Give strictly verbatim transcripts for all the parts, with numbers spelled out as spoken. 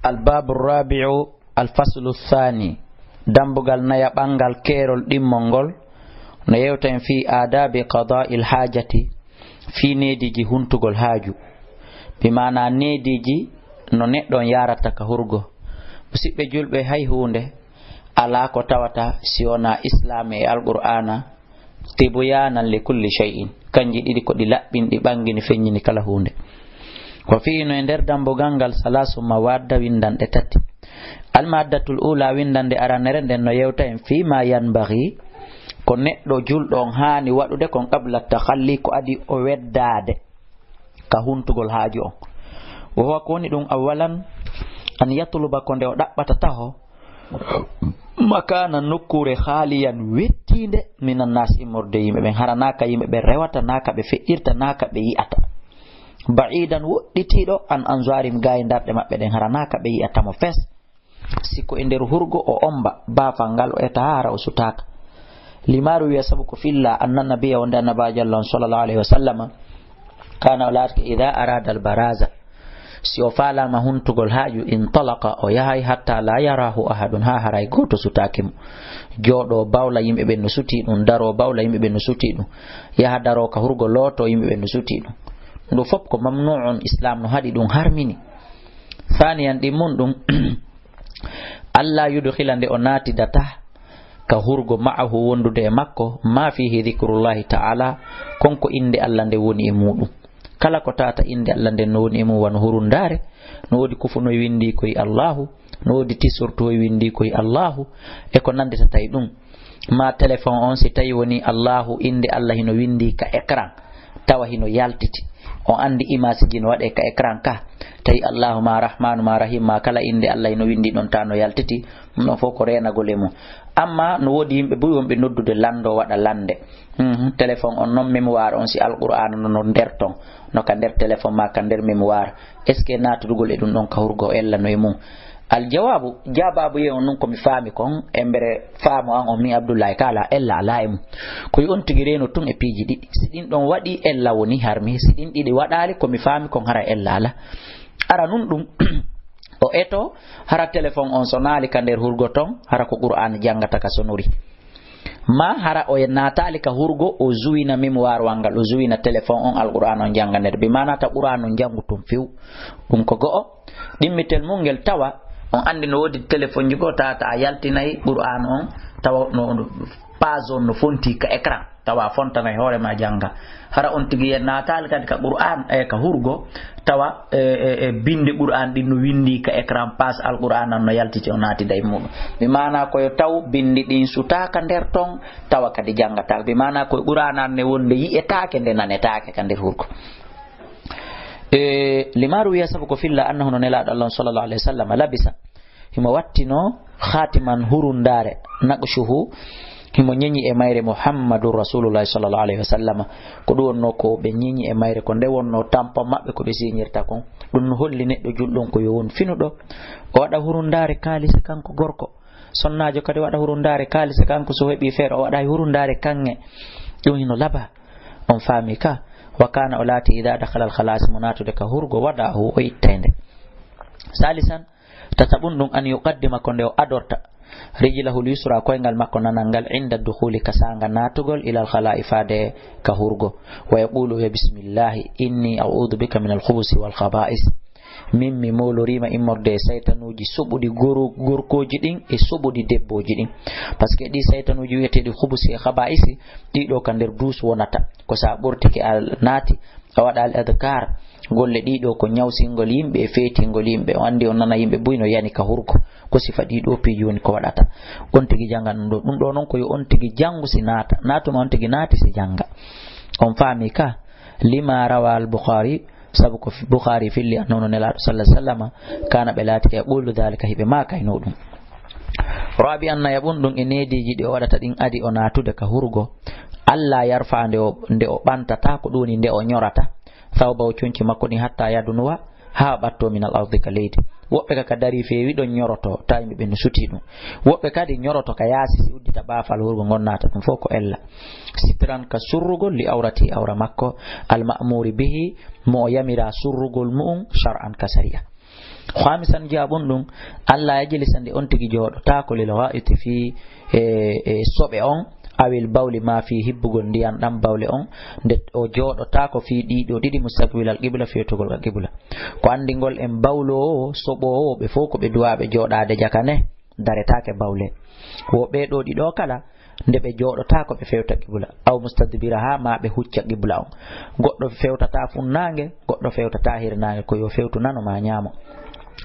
Albaabu raabi'u, alfaslu thaani, dambugal nayaɓangal, keerol ɗimmol ngol, no yewta en fii aadaabi qadaa'il haajati, fii neediiji huntugol haaju. Bi maanaa neediiji no neɗɗo on yaarata ka hurgo. Musiɓɓe julɓe, hay huunde alaa ko tawata si wonaa Islaam e Alqur'aana, tibyaanan li kulli shay'in. Kanji ɗiɗi ko ɗi laɓɓini, ɗi ɓanngini, feññini kala huunde. Wa fiihi, no e nder dambugal ngal, salaasu mawaadda, winndanɗe tati. Almaaddatul uulaa, winndannde aranere nden, no yewta en fii maa yanbaghi, ko neɗɗo julɗo on haani waɗude kon, qabla takhalli, ko adii o weddaade ka huntugol haaju on. Wa huwa, ko woni ɗum, awwalan, an yatluba, ko nde o ɗaɓɓata taho, makaana, nokkuure, khaaliyan, wettiinde, minan naas, immorde yimɓe ɓen, hara naa ka yimɓe ɓen rewata, naa ka ɓe feƴƴirta, naa ka ɓe yi'ata, ba'iidan, woɗɗitiiɗo, an anzaarihim, gaa e darɗe maɓɓe ɗen, hara naa ka ɓe yi'ata mo fes. Si ko e nder hurgo o omba, baafal ngal o eta, hara o sutaaka. Limaaru wiya sabu ko filla, anna nabiyya, wonde annabaajo Allah on, sallallahu alayhi wa sallama, kaana, o laatike, idaa araada al baraza, si o faalaama huntugol haaju, intalaqa, o yahay, hatta laa yaraahu ahadun, haa haray gooto sutaaki mo. Jooɗo bawla, yimɓe ɓen no sutii ɗum, daro bawla, yimɓe ɓen no sutii ɗum, yaha daro ka hurgo, looto, yimɓe ɓen no sutii ɗum. Ɗum fof ko mamnu'un, Islaam no haɗi ɗum, harmini. Thaaniyan, ɗimmun ɗum, Alla yudkhila, nde o naatidata ka hurgo, ma'ahu, wondude e makko, ma fihi dhikrullahi ta'ala, kon ko innde Alla nde woni e muɗum. Kala ko tawata innde Alla nden no woni e mum, wano hurundaare, no woodi kufu no winndi ko e Allahu, no woodi tisortu no winndi ko e Allahu, e ko nannditata e ɗum. Ma téléphone on, si tawi woni Allahu, innde Alla hino winndi ka écran, tawa hino yaltiti. On anndi image ji no waɗe ka écran ka. Tawi Allahu ma Rahmanu ma Rahim ma, kala innde Alla hino winndi ɗon, ta no yaltiti. Ɗum ɗon fof ko reenagol e mum. Amma no woodi yimɓe buy wonɓe noddude lanndo, waɗa lannde. Mhm, téléphone on non, mémoire on, si Alqur'aana no, no nder ton, no ka nder téléphone ma, ka nder mémoire. Est-ce que naatudugol e ɗum ɗon ka hurgo ella no e mum? Al jawaabu, jaabaabu ye on nun ko mi faami kon, embere faamu an on min Abdullahi, ka ala ella ala e mum. Ko yo on tigi reeno tun e piiji ɗiɗi. Si ɗin ɗon waɗi, ella woni harmi. Si ɗin ɗiɗi waɗaali, ko mi faami kon, hara ella ala. Ara nun ɗum, o eto, hara téléphone on sonaali ka nder hurgo ton, hara ko Qur'aan janngata ka sonori. Ma hara o naataali ka hurgo, o zuwina mémoire wal ngal, o zuwina téléphone on, Alqur'aan on jannganede. Bi maana ta Qur'aan on janngu tun few. Ɗum ko go'o. Ɗimmitel mum ngel, tawa on anndi no woodi téléphone ji goo, tawa ta a yaltinay Qur'aan on, tawa no, no page on no fonti ka écran, tawa a fontanay hoore ma jannga. Hara on tigi yen naataali kadi ka Qur'aan, e ka hurgo, tawa, e, e, e bindi Qur'aan ɗin no winndi ka écran, page Alqur'aan an no yaltiti, o naatida e muɗum. Bi maana ko yo taw bindi ɗin sutaaka nder ton, tawa kadi janngataa. Bi maana ko Qur'aan an ne wonde yi'etaake, nde nanetaake ka nder hurgo. E, Limaaru wiya, sabu ko filla, annahu, no Nelaaɗo Allah on, sallallahu alayhi wa sallam, labisa, himo wattino, khatiman, hurundaare, naqshuhu, himo ñeñi e mayre, Muhammadun Rasulullahi, sallallahu alayhi wa sallam. Ko ɗum wonno ko ɓe ñeñi e mayre, ko nde wonno tampon maɓɓe ko ɓe siñirta kon. Ɗum no holli neɗɗo julɗo on ko yo won finuɗo, o waɗa hurundaare kaalisi kanko gorko. Sonnaajo kadi waɗa hurundaare kaalisi kanko, so heɓi feere, o waɗa hurundaare kaŋŋe. Ɗum hino laba. On faami ka? Wa kana, o laati, ida dakhala al khalasi, mo naatude ka hurgo, wada'ahu, o ittay nde. Salisan, tataɓun ɗum, an yuqaddima, ko nde o adorta, rijlahul yusra, koyngal makko nanal ngal, inda dukhuli, ka saanga naatugol, ilal khala'i, faade ka hurgo. Wa yaqulu, wiya, bismillahi, inni a'udhu bika min al khubusi wal khaba'is. Min mi mooloriima immorde e saytanuuji soɓuɗi goro-, gorkooji ɗin e soɓuɗi debbooji ɗin. Parce que ɗi saytanuuji wi'eteeɗi khubusi e khaba'isi, ɗiɗo ka nder duus wonata. Ko sa ɓortike a naati, a waɗa al adkar, golle ɗiɗo ko ñawsingol yimɓe e feetingol yimɓe. O anndi on nana yimɓe buy no yani ka hurgo. Ko sifa ɗiɗo piiji woni ko waɗata. On tigi janngan ɗum ɗo. Ɗum ɗo non ko yo on tigi janngu si naata. Naatuma on tigi naati si jannga. On faami ka? Lima rawa al Bukhari, sabu ko Bukhari filli, annahu no Nelaaɗo, sallallahu alayhi wa sallama, kana, ɓe laatike, yaqulu dhalika, hiɓe maakayno ɗum. Rabi'an, nayaɓun ɗum e neediiji ɗi o waɗata ɗin adi o naatude ka hurgo. Alla yarfa, nde o, nde o ɓantata, ko ɗum woni nde o ñorata, thawbahu, conci makko ɗin, hatta yadnuwa, haa ɓatto, min al ardi, ka leydi. Woɓɓe ka, ka dari feewi ɗon ñoroto, tawi ɓe no suti ɗum. Woɓɓe kadi ñoroto ka yaasi, si uddita baafal hurgo ngon naata, ɗum fof ko ella. Sitran, ka surrugol, li awrati, awra makko, al ma'muri bihi, mo o yamira surrugol mu'un, shar'an, ka sari'a. Khamisan, jaabun ɗum, Allah yajlisa nde on tigi jooɗotaako lil ghaa'iti fii, e, e soɓe on, awil bawli ma fii hibbugol ndiyan ɗan bawle on, nde o jooɗotaako fii ɗiɗo ɗiɗi mustaqbilal qibla fewtugol ka qibla. Ko anndingol en bawloowo, soɓoowo, ɓe fow ko ɓe duwaaɓe jooɗaade jaka ne, daretaake bawle. Wo ɓee ɗoo ɗiɗo kala, nde ɓe jooɗotaako ɓe fewta qibla, aw mustadbiraha ma ɓe hucca qibla on. Goɗɗo fewtataa funnaange, goɗɗo fewtataa hirnaange, ko yo fewtu nano ma ñaamo.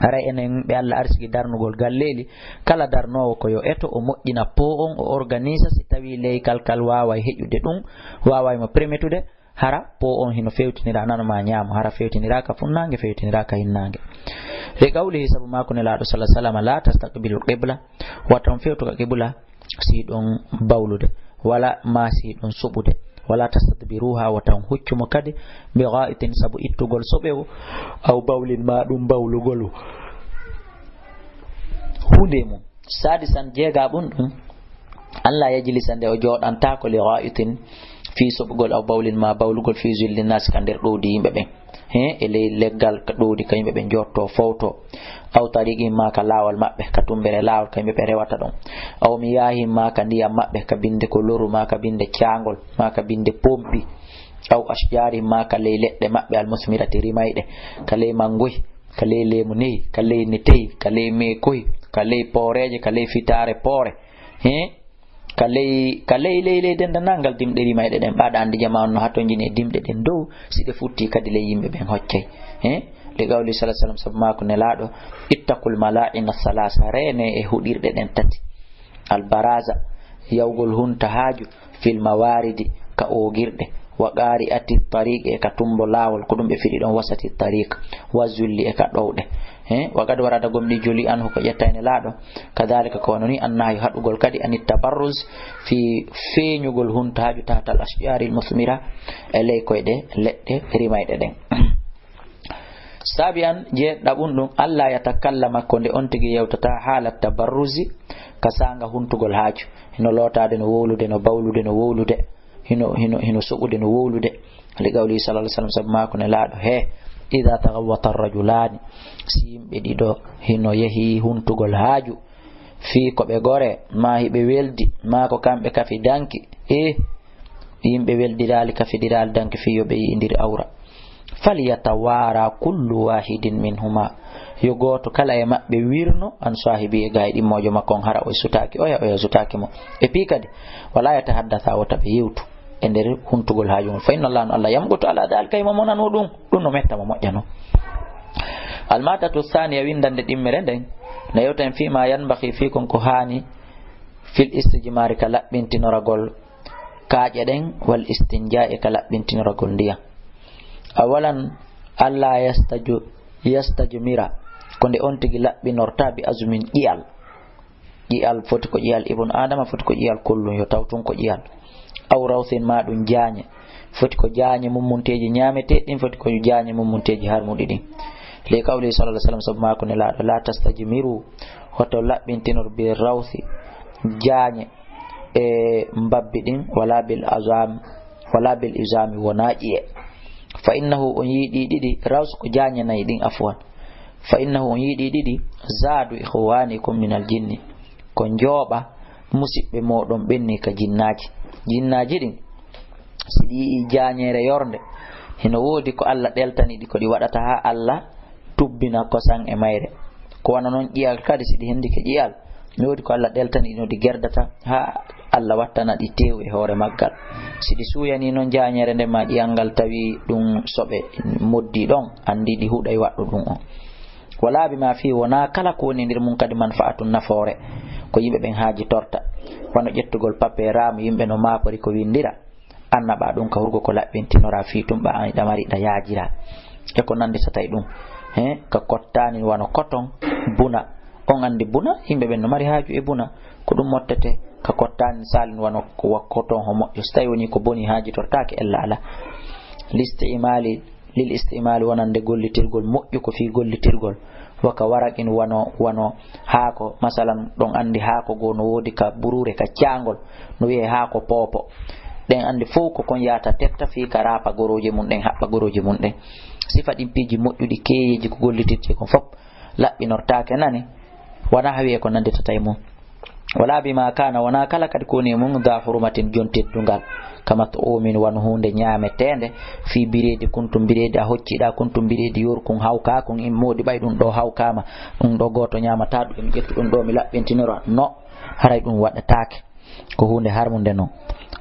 Haray enen ɓe Allah arsiki darnugol galleeli, kala darnoowo ko yo eto o moƴƴina po on, o organisa si tawii leykal kal waaway heƴude ɗum, waaway mo permetude, hara po on hino fewtinira nano ma ñaamo, hara fewtiniraaka funnaange, fewtiniraaka hinnaange. Li qawlihi, sabu maaku Nelaaɗo sallallaahu alayhi wa sallam, la tastaqbilul qibla, wata on fewtu ka qibla, si ɗon bawlude, wala ma si ɗon suɓude, wala tastadbiruha, wata on huccu mo kadi, bi gha'itin, sabu ittugol soɓewo, aw bawlin, ma ɗum bawlugol. Huunde mum. Sadisan, jeegaɓun ɗum, Allah yajlisa, nde o jooɗantaako, li gha'itin, fii soɓugol, aw bawlin, ma bawlugol, fii zilli naasi, ka nder ɗowdi yimɓe ɓen. He, e ley leggal ka ɗowdi ka yimɓe ɓen jooɗotoo fowtoo. Aw tariqihim, ma ka laawol maɓɓe, ka tummbere laawol ka yimɓe ɓe rewata ɗon. Aw miyahihim, ma ka ndiyam maɓɓe, ka binnde ko loru, ma ka binnde caangol, ma ka binnde pompi. Aw ashjarihim, ma ka ley leɗɗe maɓɓe, al musmirati, rimayɗe, ka ley mangoy, ka ley leemuneyi, ka ley neteyi, ka ley meekoy, ka ley pooreeje, ka ley fitaare poore. He? Ka ley, ka ley, ley, ley denndanangal dimɗe rimayɗe ɗen. Ɓaaɗa anndi jamaa on no hatonjini e dimɗe ɗen dow, si ɗe futti kadi ley yimɓe ɓen hoccay. He? Li qawli sallallaahu alayhi wa sallam, sabu maaku Nelaaɗo, ittaqul malaa'ina salaasa, reene e huɗirɗe ɗen tati. Al baraza, yawgol hunta haaju, fil mawaridi, ka oogirɗe, wa qari'ati tariqi, e ka tummbo laawol, ko ɗum ɓe firi ɗon wasati tariq, wa zulli, e ka ɗowɗe. He? Wa qad warada, gomɗii jolii, anhu, ko ƴetta e Nelaaɗo, kadhalika, ko wano ni, annahyu, haɗugol kadi, anit tabarruz, fii feeñugol hunta haaju, tahtal ashjaril musmira, e ley koyɗe leɗɗe rimayɗe ɗen. Sabi'an, jeeɗiɗaɓun ɗum, alla yatakallama, ko nde on tigi yewtata, haala tabarruzi, ka saanga huntugol haaju, hino lootaade no wowlude, no bawlude no wowlude, hino, hino, hino soɓude no wowlude. Li qawli sallallaahu alayhi wa sallam, sabu maaku Nelaaɗo, he, idha taghawwata rajulaani, si yimɓe ɗiɗo hino yehi huntugol haaju, fii ko ɓe gore, maa hiɓe weldi, maa ko kamɓe kafi danki, e yimɓe weldiraali, kafidiraali danki fii yo ɓe yi'indir awra. Falyatawaara kullu waahidin minhuma. Yo gooto kala e maɓɓe wirno an saahibi, e gaayi ɗimmoojo makko on, hara o sutaaki oya, oya sutaaki mo. E pii kadi, wala yatahaddasa, wota ɓe yewtu e nder huntugol haaju mum. Fa inna Allah, no Allah, yamqutu ala dhalika, himo monano ɗum, ɗum no metta mo, moƴƴano. Almaadatu thaniya, winndannde ɗimmere nden, no yewta en fii ma yanbaghi, fii kon ko haani, fil istijmaari, ka laɓɓintinoragol kaaƴe ɗen, wal istinjaa'i, ka laɓɓintinoragol ndiyam. Awalan, alla yastaju-, yastajmira, ko nde on tigi laɓɓinorta bi azmin ƴi'al. Ƴi'al foti ko ƴi'al ibnu Aadama, foti ko ƴi'al kullun, yo taw tun ko ƴi'al. Aw rawsin, ma ɗum jaañe. Foti ko jaañe mummunteeji ñaameteeɗi ɗin, foti ko jaañe mummunteeji harmuɗi ɗin. Li qawli sallallaahu alayhi wa sallam, sabu maaku Nelaaɗo, la tastajmiru, hoto laɓɓintinor bi rawsi, jaañe e mbabbi ɗin, wala bil azam, wala bil izami, wona ƴi'e. Fa innahu, on yi'i ɗi ɗiɗi, rawsu ko jaañe nayi ɗin, afwan. Fa innahu, on yi'i ɗi ɗiɗi, zaadu ikhwanikum minal jinni, ko njooɓa musiɓɓe mooɗon ɓen ni ka jinnaaji. Jinnaaji ɗin, si ɗi yi'i jaañeere yornde, hino woodi ko Alla ɗeltani ɗi, ko ɗi waɗata haa Alla tubbina kosan e mayre. Ko wano non ƴi'al kadi, si ɗi hendike ƴi'al, no woodi ko Alla ɗeltani ɗi, no ɗi gerdata haa Alla wattana ɗi teewu e hoore maggal. Si ɗi suuyanii non jaañeere nden maa ƴi'al ngal, tawi ɗum soɓe moddii ɗon, anndi ɗi huɗay waɗɗo ɗum on. Wala bima fii, wonaa kala ko woni nder mum kadi manfa'atun, nafoore, ko yimɓe ɓen haajitorta. Wano ƴettugol papier raamu, yimɓe no maapori ko winndira, annaba ɗum ka hurgo ko laɓɓintinora fii tun ɓa ani ɗamari ɗa yaajira. E ko nannditata e ɗum. He, ka kottaani wano koton, buna. On anndi buna, yimɓe ɓen no mari haaju e buna. Ko ɗum mottete ka kottaani saalin wano ko wa koton ho moƴƴo. So tawi woni ko boni haajitortaake ella ala. Listi'imali lil istimaali, wonande gollitirgol moƴƴu, ko fii gollitirgol. Wa ka waraqin, wano, wano haako, masalan, ɗon anndi haako goo no woodi ka buruure, ka caangol, no wi'ee haako poopo. Ɗen anndi fow ko kon yaata tetta fii ka raapa gorooje mum ɗen, haɓɓa gorooje mum ɗen. Sifa ɗin piiji moƴƴuɗi, keyeeji ko gollitirte kon fow. laɓɓinortaake, nani? Wonaa haa wi'e ko nannditata e mum. Wala bima kana, wonaa kala kadi ko woni e mum, dha hurumatin, jon teddungal. Ka mat'umin, wano huunde ñaameteende, fii bireedi, kuntum bireedi, a hocciɗa kuntum bireedi, yorkun, hawkakun, in moodi ɓay ɗum ɗo hawkama, ɗum ɗo gooto ñaamata ɗum, mi ƴettu ɗum ɗo, mi laɓɓintinora. No, haray ɗum waɗataake. Ko huunde harmunde non.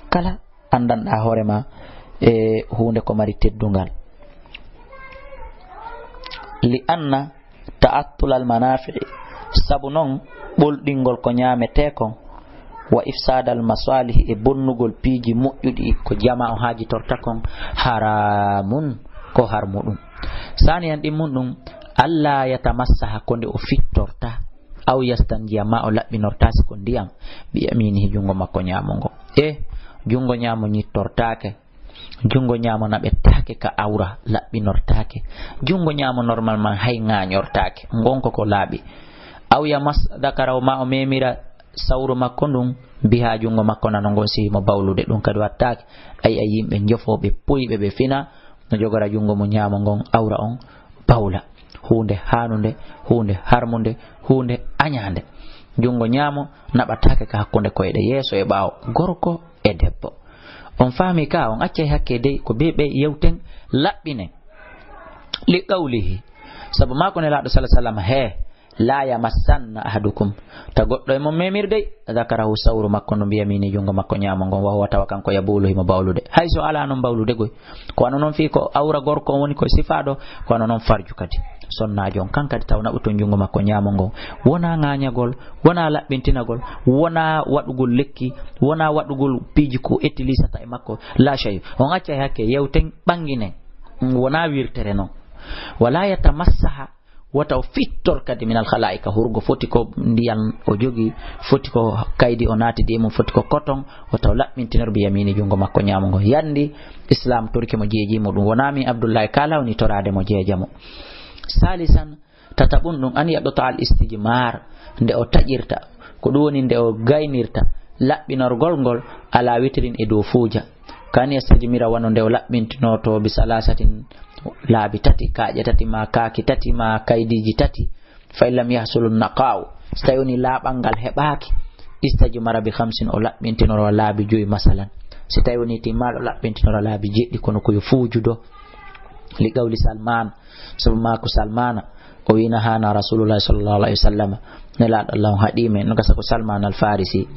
Kala anndanɗa hoore ma e huunde ko mari teddungal. Li anna ta'attulal manafi'i, sabu non ɓolɗingol ko ñaametee kon, wa ifsadal masalihi, e bonnugol piiji moƴƴuɗi ko jama on haajitorta kon, haramun, ko harmuɗum. Saniyan ɗimmun ɗum, alla yatamassaha, ko nde o fittorta, aw yastanjiya, ma o laɓɓinorta si ko ndiyam, bi yaminihi, junngo makko ñaamo ngo. E junngo ñaamo ñittortaake, junngo ñaamo naɓetaake ka awra, laɓɓinortaake. Junngo ñaamo normalement hay ŋaañortaake. Ngon ko ko laaɓi. Aw yamas dakarahu, ma o memira sawru makko ndun, biha, junngo makko nano ngon, si himo bawlude, ɗum kadi wattaake. Ay, ay, yimɓe njofooɓe, puyɓe, ɓe fina, no jogora junngo mo ñaamo ngon, awra on bawla. Huunde haanunde, huunde harmunde, huunde añaande. Junngo ñaamo naɓataake ka hakkunde koyɗe, yeeso e ɓaawo, gorko e debbo. On faami ka, on accay hakke dey, ko be ɓe yewten, laɓɓinen. Li qawlihi, sabu maako Nelaaɗo sallallahu alaihi wasallam, he, la yamassanna ahadukum, ta goɗɗo e mon memirde, zakarahu, sawru makko ndun, bi yamini, junngo makko ñaamo ngon, wa huwa, tawa kanko, yabulu, himo bawlude. Hay so alaa non bawlude goy, ko wano non fii ko awra gorko on woni ko sifaaɗo, ko wano non farju kadi. Sonnaajo on kan kadi taw naɓu ton junngo makko ñaamo ngon. Wonaa ŋaañagol, wonaa laɓɓintinagol, wonaa waɗugol lekki, wonaa waɗugol piiji ko ettilisata e makko. La shay. On accay hakke, yewten, ɓanginen. Wonaa wirtere non. Wala yatamassaha, wota o fittor kadi minal khala'i, ka hurgo, foti ko ndiyan o jogi, foti ko kaydi o naatidi e mum, foti ko coton, wota o laɓɓintinor bi yamini, junngo makko ñaamo ngo. Yandi Islam torki mo jeeji muɗum. Wonaa min Abdullahi kala woni toraade mo jeeja mo. Salisan, tataɓun ɗum, an yaɗɗota al istijmar, nde o taƴirta, ko ɗum woni nde o gaynirta, laɓɓinorgol ngol ala witrin e dow fuuja. Kan yastajmira, wano nde o laɓɓintinoto bi salasatin, laabi tati, kaaƴe tati, ma kaaki tati, ma kaydiji tati. Fa in lam yahsul naqa'u, si tawi woni laaɓal ngal heɓaaki, istajmara bi khamsin, o laɓɓintinora laabi joyi, masalan. Si tawi woni timmaɗo, laɓɓintinora laabi jeɗɗi, kono ko yo fuujudo. Li qawli Salman, sabu maaku Salmana, o wiina hana Rasulullah sallallahu alaihi wasallam, Nelaaɗo Allah on haɗi men, no gasa ko Salman al Farisi,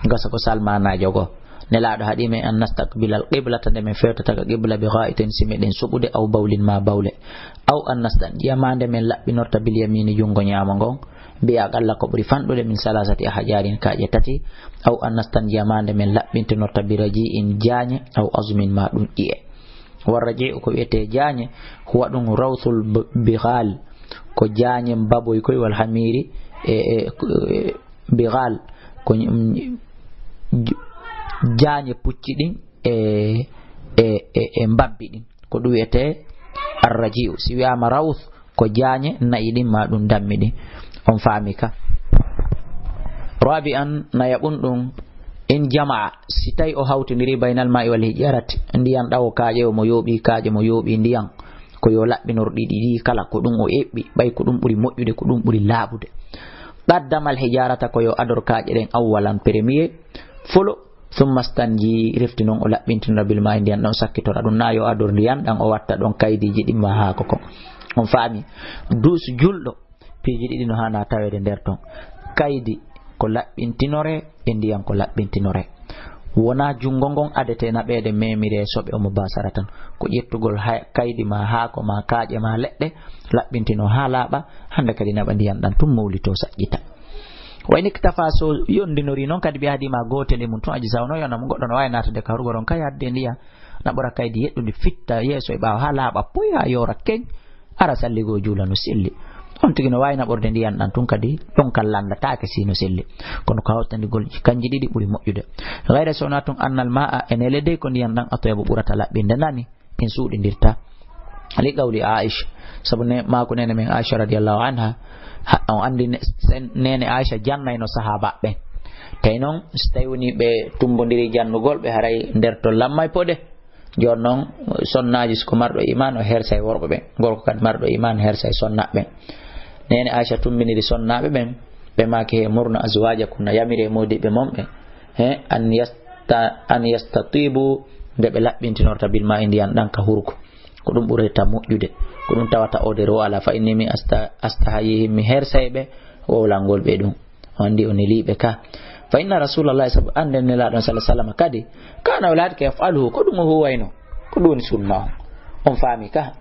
no gasa ko Salmanajo go. Nelaaɗo haɗi men an nastaqbila al qiblata, nde men fewtata ka qibla, bi gha'itin, si meɗen suɓude, aw bawlin, ma bawle, aw an nastanjiya, ma nde men laɓɓinorta, bil yamini, junngo ñaamo ngon, bi aqalla, ko ɓuri fanɗude, min salasati ahjarin, kaaƴe tati, aw an nastanjiya, ma nde men laɓɓintinorta, bi raji'in, jaañe, aw azmin, ma ɗum ƴi'e. Warraji'u, ko wi'etee jaañe, huwa ɗum rawthul b-, bighal, ko jaañe baboy koy, wal hamiri, e, e, e, bighal, ko ñ-, ñ-, j-, jaañe pucci ɗin e, e, e, e mbabbi ɗin. Ko ɗum wi'etee arraji'u. Si wi'aama rawth, ko jaañe na'i ɗin ma ɗum dammi ɗin. On faami ka? Rabi'an, nayaɓun ɗum, in jama'a, si tawi o hawtindiri baynal ma'i wal hijarati, ndiyan ɗawo kaaƴe o mo yooɓi, kaaƴe mo yooɓi ndiyan, ko yo laɓɓinor ɗiɗi ɗi kala, ko ɗum o eɓɓi, ɓay ko ɗum ɓuri moƴƴude, ko ɗum ɓuri laaɓude. Qaddamal hijarata, ko yo ador kaaƴe ɗen awwalan, premier, folo, summa stanji, refti non o laɓɓintinora bil ma'i, ndiyan ɗan sakkitora ɗum, na yo ador ndiyan ɗan o watta ɗon kaydiji ɗin ma haako kon. On faami? Dus julɗo, piiji ɗiɗi no hana taweede nder ton. Kaydi ko laɓɓintinore, e ndiyan ko laɓɓintinore. Wona junngo ngon adete naɓeede memire soɓe o mo basara tan. Ko ƴettugol hay-, kaydi ma, haako ma, kaaƴe ma, leɗɗe, laɓɓintino haa laaɓa, hande kadi naɓa ndiyan ɗan tun mawlito saƴƴita. Wa in iktafa, so yondinori non kadi bi ahadi ma, gootel e mum tun, aji sawno yona mo goɗɗo no waawi naatade ka hurgoron ka yadde ndiyan, naɓora kaydi yeɗɗundi, fitta yeeso e ɓaawo haa laaɓa, poya, yoora keñ, ara salligo juula no selli. On tigi no waawi naɓorde ndiyan ɗan tun kadi, ɗon kan landataake si no selli. Kono ko hawtandigol kanji ɗiɗi ɓuri moƴƴude. Gayra so wonaa tun annal ma'a, ene ledey ko ndiyan ɗan atyabu ɓurata laɓɓinde, nani? En suuɗindirta. Li qawli Aisha, sabu ne, maaku nene men Aisha radiyallahu anha, ha, on andi ne, sen, nene Aisha jannayno sahaaba ɓen. Tawi non, si tawi woni ɓe tumbondiri jannugol, ɓe haray nder ton lammay pode. Jooni non, sonnaaji, si ko marɗo iman, o hersay worɓe ɓen. Gorko kadi marɗo iman hersay sonna ɓen. Neene Aisha tummbiniri sonnaaɓe ɓen, ɓe maaki: "He murna azwajakunna, yamire moodiɓɓe mon ɓen, he, an yasta-, an yastatibu, nde ɓe laɓɓintinorta bil ma'i ndiyan ɗan ka hurgo." Ko ɗum ɓurata moƴƴude. Ko ɗum tawata odeur o alaa. "Fa inni min asta-, astahayihim, mi hersay ɓe wowlangol ɓe ɗum." O anndi o neliiɓe ka. "Fa inna Rasulallahi," sabu annden Nelaaɗo on sallallahu alaihi wasallam kadi, "kana o laati ka yaf'aluhu," ko ɗum o huwayno. Ko ɗum woni sunna on. On faami ka?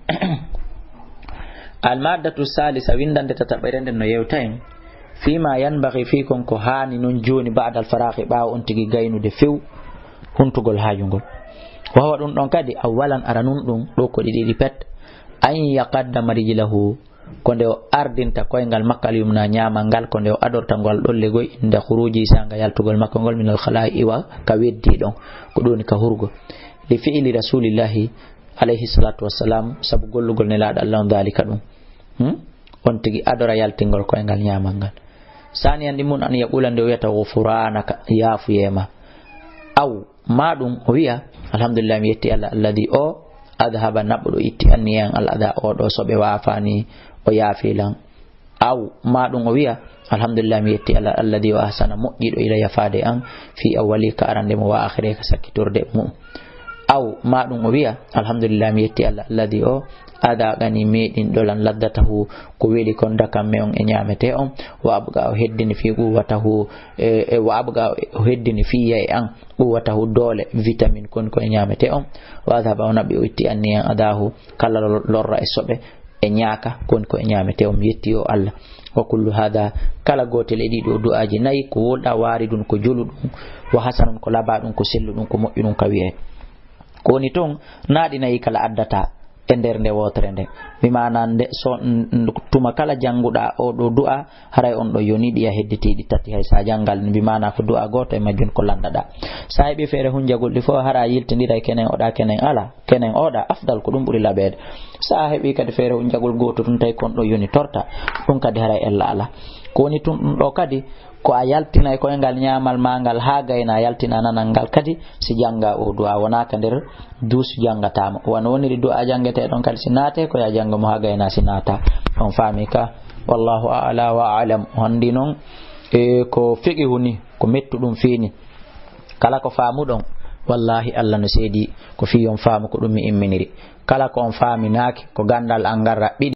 Al maddatu salisa, windande tataɓere nden no yewta en. Fima yanbaghi, fii kon ko haani non jooni, ba'dal faraghi, ɓaawo on tigi gaynude few, huntugol haaju ngol. Wa huwa, ɗum ɗon kadi, awwalan, aranun ɗum, ɗo ko ɗiɗi ɗi pet. An yaqaddama rijlahu, ko nde o ardinta koyngal makko al yumna, ñaamal ngal, ko nde o adorta ngal ɗolle goy, inda khuruji, sanga yaltugol makko ngol, minal khala'i, iwa ka weddi ɗon, ko ɗum woni ka hurgo. Li fi'li Rasulillahi alayhi salatu wassalam, sabu gollugol Nelaaɗo Allah on, dhalika ɗum. Hmm? On tigi adora yaltingol koyngal ñaamal ngal. Saniyan ɗi mun, an yaqula, nde o wiyata: "Ghufranaka, yaafuyee ma." Aw, ma ɗum o wiya: "Alhamdulillah, mi yetti Allah, alladhi, o, adhaba, naɓuɗo, itti, anni, e an, al adha, o ɗo soɓe, wa afani, o yaafi lan." Aw, ma ɗum o wiya: "Alhamdulillah, mi yetti Allah, alladhi, o, ahsana, moƴƴiɗo, ilayya, faade e an, fi awwali, ka arande mo, wa akhiri, ka sakkitorde mo." Aw, ma ɗum o wiya: "Alhamdulillah, mi yetti Allah, alladhi, o, adhaqani, meeɗinɗo lan, laddatahu, ko weli kon, dakam me on e ñaamete on, wa abqa, o heddini, fi quwwatahu, e, e, wa abqa, o heddini, fiyya, e an, quwwatahu, doole, vitamine, kon ko e ñaamete on, wa adhaba, o naɓi, o itti, anni, e an, adhahu, kala lo-, lorra e soɓe, e ñaaka, kon ko e ñaamete on, mi yetti o Allah." Wa kullu hadha, kala gootel e ɗii ɗoo du'aaji nayi, ko wowluɗaa, waaridun, ko joluɗun, wa hasanun, ko labaaɗun, ko selluɗun, ko moƴƴuɗun ka wi'ee. Ko woni ton, naa ɗi nayi kala addata e nder nde wootere nde. Bi maana nde so, n-, n-, tuma kala jannguɗaa oo ɗoo du'a, haray on ɗoo yoni ɗi a hedditi ɗi tati hay sa janngal, bi maana ko du'a gooto e majjun ko lanndaɗaa. Sa heɓi feere hunjagol ɗi fof, hara a yiltindiray kenen oɗa kenen ala, kenen oɗa afdal, ko ɗum ɓuri laɓeede. Sa heɓi kadi feere hunjagol gooto tun tawi kon ɗoo yoni torta, ɗum kadi haray ella ala. Ko woni tun ɗum ɗoo kadi, ko a yaltinay koyngal ñaamal ma ngal haa gayna, a yaltina nanal ngal kadi, si jannga o du'a wona ka nder duus janngataama. Wano woniri du'a janngetee ɗon kadi si naate, ko ya janngo mo haa gayna si naata. On faami ka? Wallahu a'la wa a'lam. O hanndi non, e, ko fiqihu ni, ko mettuɗum fii ni. Kala ko faamuɗon, wallahi Allah no seedi, ko fii on faamu ko ɗum mi imminiri. Kala ko on faaminaaki, ko ganndal an ngal raɓɓiɗi.